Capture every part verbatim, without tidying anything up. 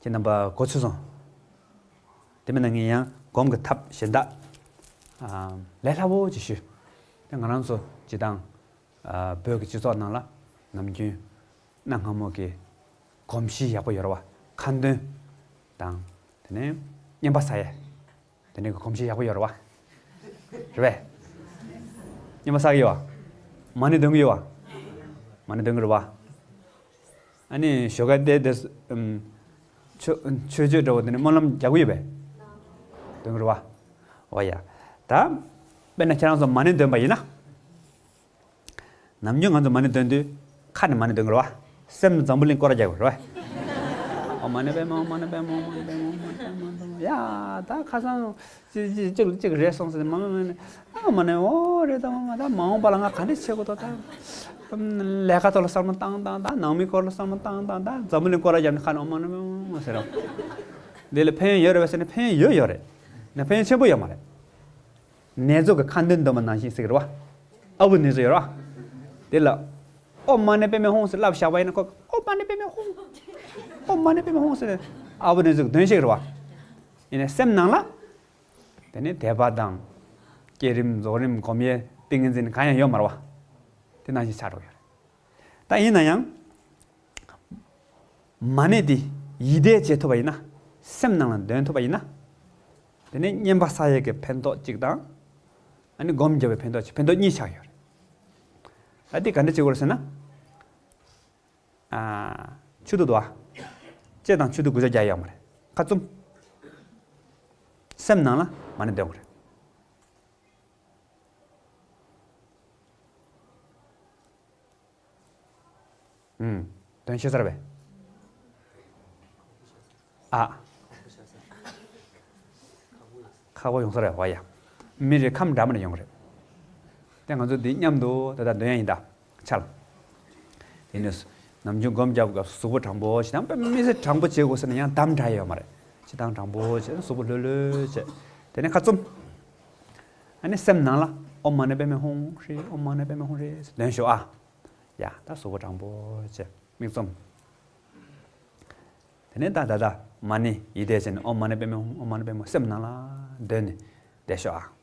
རྣམ་པ་གོ་ཚོད་སོང་། དེ་མིན་ན་ངས་ཡང་སྒོམ་གྱི་ཐབས་གཞན་དག་ཨ་ལས་སླ་བོ་ཅིག་ཞུ། དེ་ང་རང་ཚོ་སྤྱི་བཏང་ཨ་བོད་ཀྱི་སྤྱི་ཚོགས་ནང་ལ་ནམ་རྒྱུན་གནའ་སྔ་མོ་གི་གོམས་གཤིས་ཡག་པོ་ཡོད་རེད་བ། ཁ་འདོན་དང་དེ་ནས་བསྙེན་པ་བསགས་ཡས། དེ་འདྲའི་གི་གོམས་གཤིས་ཡག་པོ་ཡོད་རེད་བ། རེད་པས། བསྙེན་པ་བསགས་ཀྱི་ཡོད་བ། མ་ཎི་འདོན་གྱི་ཡོད་བ། མ་ཎི་འདོན་གྱི་རེད་བ། ཨ་ནི་ཞོགས་ཀས་བལྟས་བལྟས་སུ་ཨམ། ཆོས་ཆོས་སྤྱོད་འདྲ་བོ་དེ་ནི་སྨོན་ལམ་རྒྱག་གི་ཡོད་པས། འདོན་གྱི་རེད་བ། འོ་ཡ། ད། དཔེར་ན་ཁྱེད་རང་ཚོ་མ་ཎི་འདོན་པ་ཡིན་ན། ནམ་རྒྱུན་ང་ཚོ་མ་ཎི་འདོན་དུས་ཁ་ནས་མ་ཎི་འདོན་གྱི་རེད་བ། སེམས་ནས་འཛམ་བུ་གླིང་སྐོར་ར་རྒྱག་གི་རེད་བ། ཨོཾ་མ་ཎི་པདྨེ་ཧཱུྃ། མ་ཎི་པདྨེ་ཧཱུྃ། མ་ཎི་པདྨེ་ཧཱུྃ། མ་ཎི་པདྨེ་ཧཱུྃ། ཡ་ད་ཁ་སང་གཅིག་གཅིག་གཅིག་གཅིག་རེད་སོང་ཟེར་ནས་མ་ཎི་མ་ཎི་ཨ་མ་ཎི་ཨོ་རེད། ད་ང་ད་མ་འོངས་པ་ལ་ང་ག་འདྲ་བྱེད་དགོས་དོ། ད་ལས་ཀ་ཐོག་ལ་བསམ་བློ་བཏང་བཏང་། ད་ནང་མི་སྐོར་ལ་བསམ་བློ་བཏང་བཏང་། ད་འཛམ་བུ་གླིང་སྐོར་ར་རྒྱབ་ནས་ཁ་ནས་ཨོཾ་མ་ཎི་པདྨེ་ཧཱུྃ་ཟེར་རོ། འདི་ལ་ཕན་ཡོན་ཡོད་རེད་པས་ཟེར་ན་ཕན་ཡོན་ཡོད་ཡོད་རེད། ན་ཕན་ཡོན་ཆེན་པོ་ཡོད་མ་རེད། ནེ་ཙོ་གི་ཁ་འདོན་འདོན་པ་ནང་བཞིན་ཟེར་གི་རེད་བ། ཨ་བུ་ནེ་ཙོ་ཡོད་རེད་བ། དེ་ལ། ཨོཾ་མ་ཎི་པདྨེ་ཧཱུྃ་ཟེར་ལབ་བཞག་པ་ཡིན་ན་ཁོ་ཨོཾ་མ་ཎི་པདྨེ་ཧཱུྃ། ཨོཾ་མ་ཎི་པདྨེ་ཧཱུྃ་ཟེར་ནས་ཨ་བུ་ནེ་ཙོ་གི་འདོན་ཤེས་གི་རེད་བ། ཡིན་ནའི་སེམས་ནང་ལ། དེ་ནས་དད་པ་དང་། བསྐྱེད་རིམ་རྫོགས་རིམ་སྒོམ་ཡས་ཏིང་ངེ་འཛིན་གང་ཡང་ཡོད་མ་རེད་བ། དེ་ནང་བཞིན་ཆགས་འགྲོ་གི་ཡོད་རེད། ད་ཡིན་ན་ཡང་། མ་ཎི་འདི་ཡིད་བཟླས་བྱེད་ཐུབ་པ་ཡིན་ན། སེམས་ནང་ལ་འདོན་ཐུབ་པ་ཡིན་ན། དེ་ནས་བསྙེན་པ་བསགས་ཡས་ཀྱི་ཕན་ཐོགས་གཅིག་དང་། ཨ་ནི་སྒོམ་རྒྱབ་པའི་ཕན་ཐོགས་གཅིག་ཕན་ཐོགས་གཉིས་ཆགས་ཡོད་རེད། ད་འདི་ག་འདྲ་བྱེད་དགོས་རེད་ཟེར་ན། ཨ། ཆུ་ཐིགས་འདུག་བ། ལྕེ་དང་ཆུ་ཐིགས་དགུ་ཆ་བརྒྱ་ཡོད་མ་རེད། ཁ་བཙུམ། སེམས་ནང་ལ་མ་ཎི་འདོན་དགོས་རེད། ཨུམ། དོན་ཤེས་ཚར་བས། ཨ། ཁག་པོ་ཡོང་ས་རེད་བ་ཡ། མི་རེ་ཁམས་འདྲ་མི་འདྲ་ཡོང་གི་རེད། དེ་ང་ཚོ་འདི་མཉམ་དུ་ད་ལྟ་འདོན་ཡ་ཡིན་ད། ཆལ། དེ་ནས་ནམ་རྒྱུན་སྒོམ་རྒྱབ་སྐབས་གཟུགས་པོ་དྲང་པོ་བྱེད་དང་དཔེ་མི་སྲིད་དྲང་པོ་བྱེད་དགོས་ཟེར་ན་ཡང་དམ་དྲག་ཡོད་མ་རེད། བྱེད་སྟངས་དྲང་པོ་བྱེད། གཟུགས་པོ་ལྷོད་ལྷོད་བྱེད། དེ་ནས་ཁ་བཙུམ། ཨ་ནི་སེམས་ནང་ལ་ཨོཾ་མ་ཎི་པདྨེ་ཧཱུྃ་ཧྲཱིཿ་ཨོཾ་མ་ཎི་པདྨེ་ཧཱུྃ་ཧྲཱིཿ་ཟེར་འདོན་ཤོག་ཨ། ཡ་ད་གཟུགས་པོ་དྲང་པོ་བྱེད། མིག་བཙུམ། དེ་ནས་ད་ད་ད་མ་ཎི་ཡིད་བཟླས་བྱས་ནས་ཨོཾ་མ་ཎི་པདྨེ་ཧཱུྃ། ཨོཾ་མ་ཎི་པདྨེ་ཧཱུྃ། སེམས་ནང་ལ་འདོན་ནས་བསྡད་ཤོག་ཨ།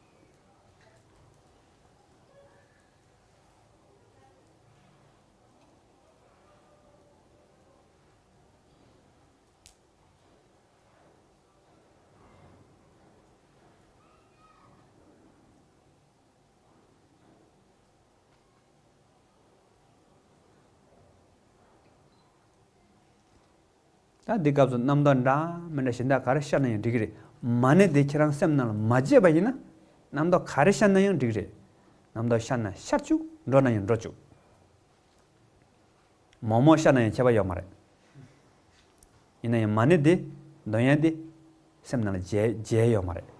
ད་འདི་སྐབས་སུ་རྣམ་རྟོག་འདྲ་མི་འདྲ་གཞན་དག་ག་རེ་ཤར་ན་ཡང་འགྲིག་གི་རེད། མ་ཎི་དེ་ཁྱེད་རང་སེམས་ནང་ལ་མ་བརྗེད་པ་ཡིན་ན། རྣམ་རྟོག་ག་རེ་ཤར་ན་ཡང་འགྲིག་གི་རེད། རྣམ་རྟོག་ཤར་ན་ཤར་བཅུག་འགྲོ་ན་ཡང་འགྲོ་བཅུག་མོག་མོག་ཤར་ན་ཡང་ཁྱད་པར་ཡོད་མ་རེད། ཡིན་ན་ཡང་མ་ཎི་འདི་འདོན་ཡ་འདི་སེམས་ནང་ལ་བརྗེད་བརྗེད་ཡོད་མ་རེད།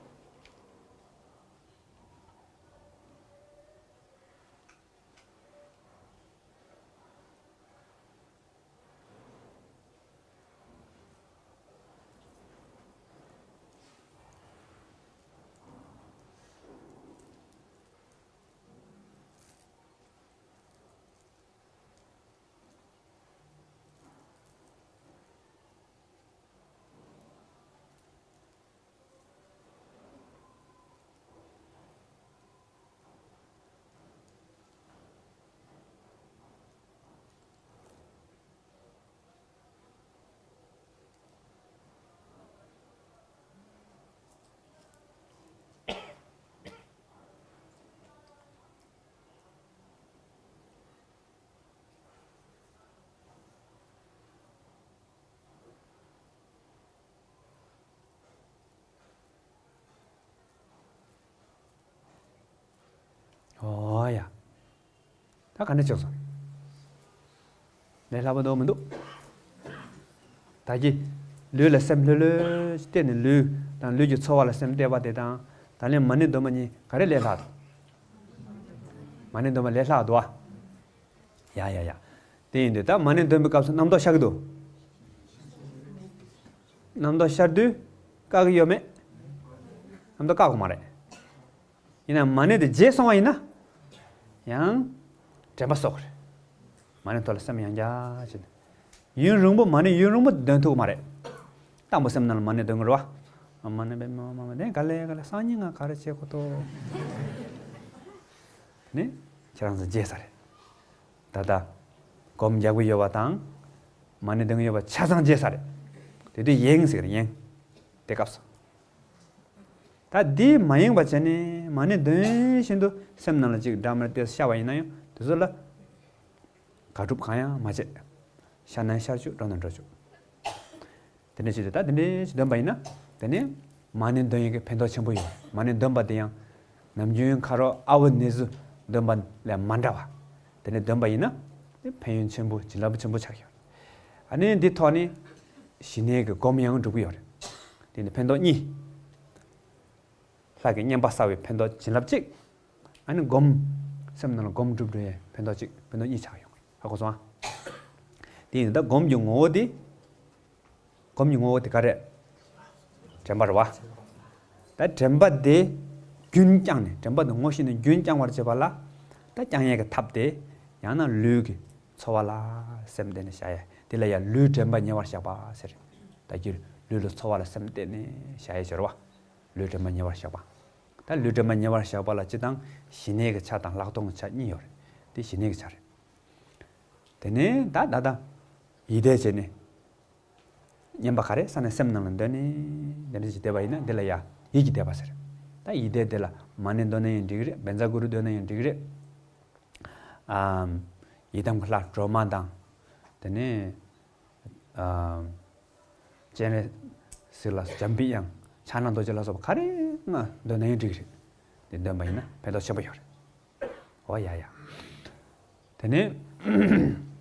ཨོ་ཡ། ད་ག་འདྲ་བྱུང་སོང་། ལས་སླ་པོ་འདུག་མི་འདུག་ད་གི་ལུས་ལ་སེམས་ལྷོད་ལྷོད་གཏད་ནས་ལུས་དང་ལུས་ཀྱི་ཚོར་བ་ལ་སེམས་གཏད་པ་དེ་དང་ད་ལན་མ་ཎི་འདོན་པ་གཉིས་ག་རེ་ལས་སླ་འདུག་མ་ཎི་འདོན་པ་ལས་སླ་འདུག་ཨ། ཡ་ཡ་ཡ། དེ་ཡིན་དུས་ད་མ་ཎི་འདོན་པའི་སྐབས་སུ་རྣམ་རྟོག་ཤར་གི་འདུག་རྣམ་རྟོག་ཤར་དུས་བཀག་གི་ཡོད་མེད། རྣམ་རྟོག་བཀག་དགོས་མ་རེད། ཡིན་ན་མ་ཎི་དེ་བརྗེད་སོང་བ་ཡིན་ན། ཡང་། དྲན་པ་གསོག་གི་རེད། མ་ཎི་ཐོག་ལ་སེམས་ཡང་བསྐྱར་བྱས་ནས། ཡུན་རིང་པོ་མ་ཎི་ཡུན་རིང་པོ་འདོན་ཐུབ་ཀྱི་མ་རེད། དང་པོ་སེམས་ནང་ལ་མ་ཎི་འདོན་དགོས་རེད་བ། མ་ཎི་པདྨེ་མ་མ་མ་ནི་ག་ལེ་ག་ལེ་སང་ཉིན་ང་ག་རེ་བྱེད་དགོས་དོ། དེ་ནས་ཁྱེད་རང་ཚོ་བརྗེད་ས་རེད། ད་ལྟ་སྒོམ་རྒྱག་གི་ཡོད་པ་དང་། མ་ཎི་འདོན་གི་ཡོད་པ་ཆ་ཚང་བརྗེད་ས་རེད། དེ་དུས་ཡེངས་ཟེར་ཡེངས། དེ་སྐབས་སུ། ད་འདི་མ་ཡེངས་པ་བྱས་ནས་མ་ཎི་འདོན་བཞིན་དུ་སེམས་ནང་ལ་ཅིག་སྒྲ་མར་ཏོག་ཙམ་ཤར་བ་ཡིན་ན་ཡང་དེ་ཚོ་ལ་དགག་སྒྲུབ་གང་ཡང་མ་བྱེད། ཤར་ན་ཤར་བཅུག་འགྲོ་ན་འགྲོ་བཅུག་དེ་འདྲ་བྱེད་དུས་ད་དེ་འདྲ་ཞིག་འདོན་པ་ཡིན་ན། དེ་ནས་མ་ཎི་འདོན་ཡས་ཀྱི་ཕན་ཐོགས་ཆེན་པོ་ཡོད། མ་ཎི་འདོན་པ་དེ་ཡང་ནམ་རྒྱུན་ཁ་རོག་ཨ་བུ་ནེ་ཟུ་འདོན་པ་ལས་མ་འདྲ་བ། དེ་ནས་འདོན་པ་ཡིན་ན་དེ་ཕན་ཡོན་ཆེན་པོ་བྱིན་རླབས་ཆེན་པོ་ཆགས་ཡོད། ཨ་ནི་འདི་ཐོག་ནས་ཞི་གནས་ཀྱི་སྒོམ་ཡང་འགྲུབ་ཀྱི་ཡོད་རེད། དེ་ནི་ཕན་ཐོགས་གཉིས། ལྷ་གི་བསྙེན་པ་བསགས་པའི་ཕན་ཐོགས་བྱིན་རླབས་གཅིག་ཨ་ནི་སྒོམ། སེམས་ནང་ལ་སྒོམ་སྒྲུབ་འགྲོ་ཡས་ཕན་ཐོགས་གཅིག་ཕན་ཐོགས་གཉིས་ཆགས་ཡོང་། ཧ་གོ་སོང་ཨ། དེ་ཡིན་ད་སྒོམ་གྱི་ངོ་བོ་དེ། སྒོམ་གྱི་ངོ་བོ་དེ་ག་རེད། དྲན་པ་རེད་བ། ད་དྲན་པ་དེ་རྒྱུན་བསྐྱངས་ནས་དྲན་པ་དེ་ངོ་ཤེས་ནས་རྒྱུན་བསྐྱང་བར་བྱེད་པ་ལ། ད་བསྐྱང་ཡས་ཀྱི་ཐབས་དེ་ཡང་ན་ལུས་ཀྱི་ཚོར་བ་ལ་སེམས་གཏད་ནས་བཞག་ཡས་དེ་ལ་ཡང་ལུས་དྲན་པ་ཉེ་བར་བཞག་པ་ཟེར། ད་རྒྱུ་ལུས་ལ་ཚོར་བ་ལ་སེམས་གཏད་ནས་བཞག་ཡས་སྦྱོར་བ། ལུས་དྲན་པ་ཉེ་བར་བཞག་པ། ད་ལུས་དྲན་པ་ཉེ་བར་བཞག་པ་ལ་སྤྱི་དང་ཞི་གནས་ཀྱི་ཆ་དང་ལྷག་མཐོང་གི་ཆ་གཉིས་ཡོད་རེད། དེ་ཞི་གནས་ཀྱི་ཆ་རེད། དེ་ནས་ད་ད་ད་ཡིད་བཟླས་བྱས་ནས། བསྙེན་པ་ག་རེ་ས་ནས་སེམས་ནང་ལ་འདོན་ནས་འདི་འདྲ་ཞིག་བཟླས་པ་ཡིན་ན་འདི་ལ་ཡ་ཡིད་ཀྱིས་བཟླས་པ་ཟེར། ད་ཡིད་བཟླས་དེ་ལ་མ་ཎི་འདོན་ན་ཡང་འགྲིག་གི་རེད། བཛྲ་གུ་རུ་འདོན་ན་ཡང་འགྲིག་གི་རེད། ཨམ། ཡི་དམ་གྱི་ལྷ་སྒྲོལ་མ་དང་། དེ་ནས། ཨམ། སྤྱན་རས་གཟིགས་ལ་འཇམ་པའི་དབྱངས་ཕྱག་ན་རྡོ་རྗེ་ལ་སོགས་པ་ག་རེ་ང་འདོན་ན་ཡང་འགྲིག་གི་རེད། དེ་འདོན་པ་ཡིན་ན་ཕན་ཐོགས་ཆེན་པོ་ཡོད་རེད། འོ་ཡ་ཡ། དེ་ནས།